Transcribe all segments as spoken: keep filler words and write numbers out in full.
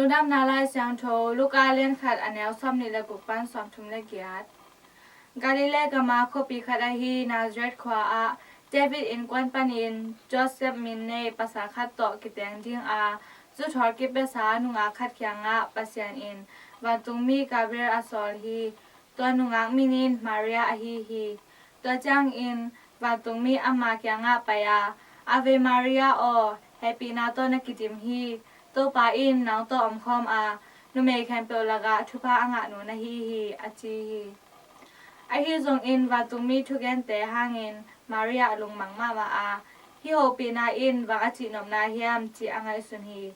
Lungdamna Lai Siangtho, Luka lian khat, a neu sawmnih le guk pan sawmthum le giat. Galilee gama khuapi khat ahi Nazareth khua ah David innkuan panin Joseph min nei pasal khat tawh kiteng dinga, zu thawl kipiasa nungak khat kiangah Pasian in vantungmi Gabriel a sawl hi. Tua nungak min in Maria ahi hi. Tua ciangin vantungmi ama kiangah pai-a, Ave Maria aw, hehpihna tawh na kidim hi. Topa in nang tawh omkhawm a, numei khempeuh lakah thupha a ngahnu na hi hi, a ci hi. Ahi zongin vantungmi thugente hangin Maria a lungmang mahmah a, hih hopihna in bang a cihnopna hiam, ci a ngaihsun hi.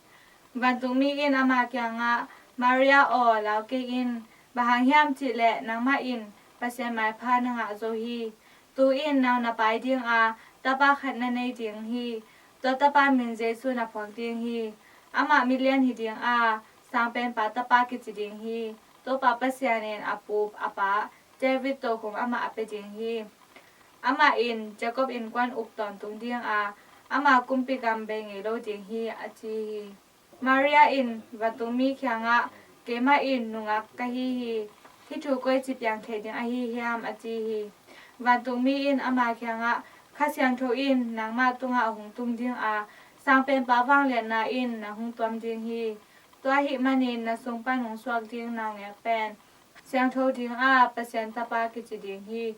Vantungmi in ama kiangah, Maria aw, lau kei in, bang hang hiam cihleh nangmah in Pasian maipha na ngah zo hi. Tu-in nau na pai dinga, tapa khat na nei ding hi. Tua tapa min Jesu na phuak ding hi. Amah milian hi dinga, Sangpenpa Tapa kici ding hi. Topa Pasian in a pu a pa David tokhom amah a pia ding hi. Amah in Jacob innkuan uk tawntung dinga, ama kumpi gam bei ngei lo ding hi, a ci hi. Maria in vantungmi kiangah, Keimah in nungak ka hi hi. Hih thu koici piang thei ding ahi hiam, a ci hi. Vantungmi in ama kiangah, Kha Siangtho in nangmah tungah hong tung dinga, Sangpenpa vangliatna in nang hong tuam ding hi. Tua ahih manin na sung pan hong suak ding naungek pen siangtho dinga Pasian Tapa kici ding hi.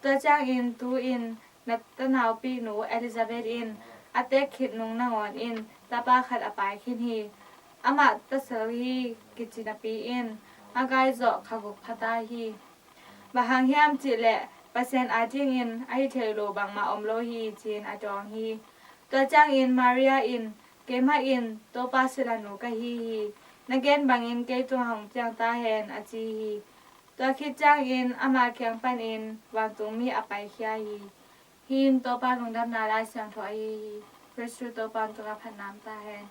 Tua ciangin tu-in na tanaupinu Elizabeth in a teek khit nung nangawn in tapa khat a pai khin hi. Amah tasel hi kici napi in a gai zawh kha guk pha ta hi. Bang hang hiam cihleh Pasian adingin a hi thei lo bangmah om lo hi, ci-in a dawng hi. Tua ciangin Maria in, Keimah in Topa silanu ka hi hi. Na gen bangin kei tungah hong piang ta hen, a ci hi. Tua khit ciangin ama kiang panin vantungmi a paikhia hi. Hih in Topa lungdamna Lai Siangtho ahi hi. Khristu Topa hong tungah phatna om ta hen.